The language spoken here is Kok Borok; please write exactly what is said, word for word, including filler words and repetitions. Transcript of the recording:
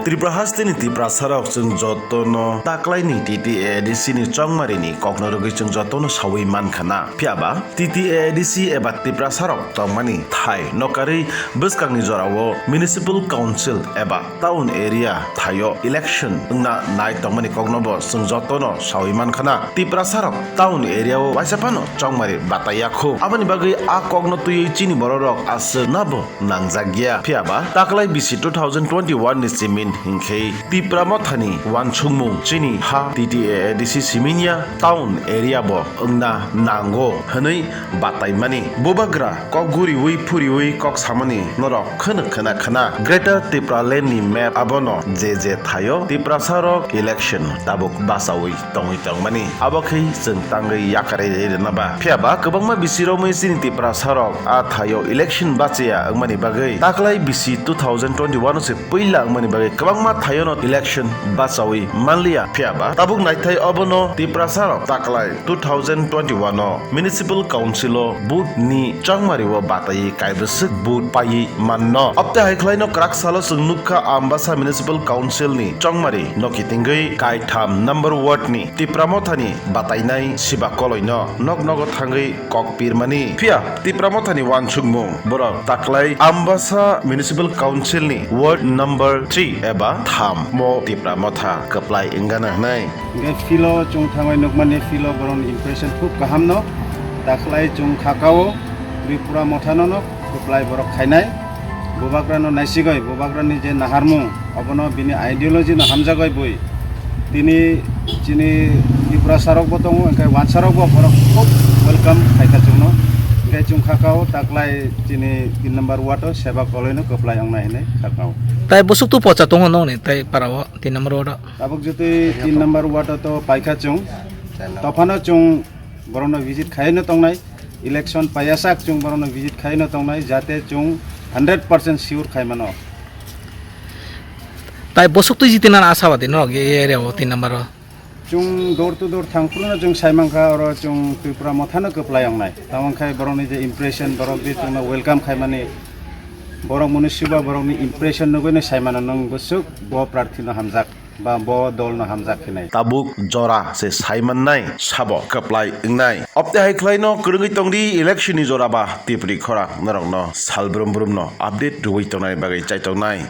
Tripura hasteni Tiprasarok chwng jotono taklaini T T A A D C ni chongmarini kokno rwgwi chwng jotono sawi mankha na. Phiya ba T T A A D C eba Tiprasarok tongmani thai nokarwi bwskangni jorao municipal council eba town area thaio election wngna nai tongmani koknobo chwng jotono sawi mankha na. Tiprasarok town area o waisa phano chongmari bataiya khu. Aboni bagwi a kokno twiwi chini bororok aswk nabo nangjak ya. Phiya ba taklai bisi two thousand twenty-one ni simin hinkhe Tipra Mothani wansukmung chini ha T T A A D C siminya town area bo wngna nango hwnwi bataimani. Bubagra kok guriwi phuriwi kok samani norok khwno khwna khwna. Greater Tipraland ni map abono je je thaio Tiprasarok election tabuk bachawi tongwi tongmani. Abo khe chwng tangwi yakarwi rwna ba. Phiya ba kwbangma bisi romwi chini Tiprasarok a thaio election bachaya wngmani bagwi taklai bisi two thousand twenty-one o se puila wngmani bagwi kwbangma thaiono election bachawi manliya. Phiya ba tabuk naithai obono Tiprasarok taklai two thousand twenty-one o Municipal Council o vote ni chongmario bataiwi kaibwswk vote paiwi manno. Obte hai khlaino kwrak salo chwng nukha Ambasa Municipal Council ni chongmari no kitingwi kaitham number ward ni Tipra Mothani batainai Siba Koloino nok nogo thangwi kok pirmani. Phiya Tipra Mothani wansukmung borok taklai Ambasa Municipal Council ni ward number three eba tham mo Tipra Motha kwplai wngana hwnwi. Hingke filo chwng thangwi nukmani filo borokni impression khub kaham no. Taklai chwng khakao Tripura Mothano no kwplai borok khainai. Bubagrano naisigoi, bubagrani je naharmung, obono bini ideology no hamjagoi bui. Tini chini Tiprasarokbo tongo, hingke wansarokbo borok khub welcome khaikha chwngno. Hingke chwng khakao taklai chini tin number ward o Seba Koloino kwplai wngnai hinwi khakao. Tai bwswk tu pocha tongo nokni tai parao tin number ward o. Tabuk jotoi tin number ward o to paikha chwng. Tophano chwng borokno visit khaino tongnai. Election paiyasak chwng borokno visit khaino tongnai, jate chwng hundred percent sure khaimano. Tai bwswk twi jitinani asabadi norok e area o tin number o. Chwng door to door thangphruno chwng saimankha, oro chwng Tripura Mothano kwplai wngnai. Tamo khe borokni je impression, borok je chwngno welcome khaimani, borok munisiba borokni impression nugwino saimano nwng bwswk bo prarthino hamjak ba bo dolno hamjak hinwi. Tabuk jora se saimannai sabo kwplai wngnai. Obte hai khlaino kwrwngwi tongdi election ni jora ba tipri khorang norokno sal brum brumno update rwui tongnai bagwi chaitongnai.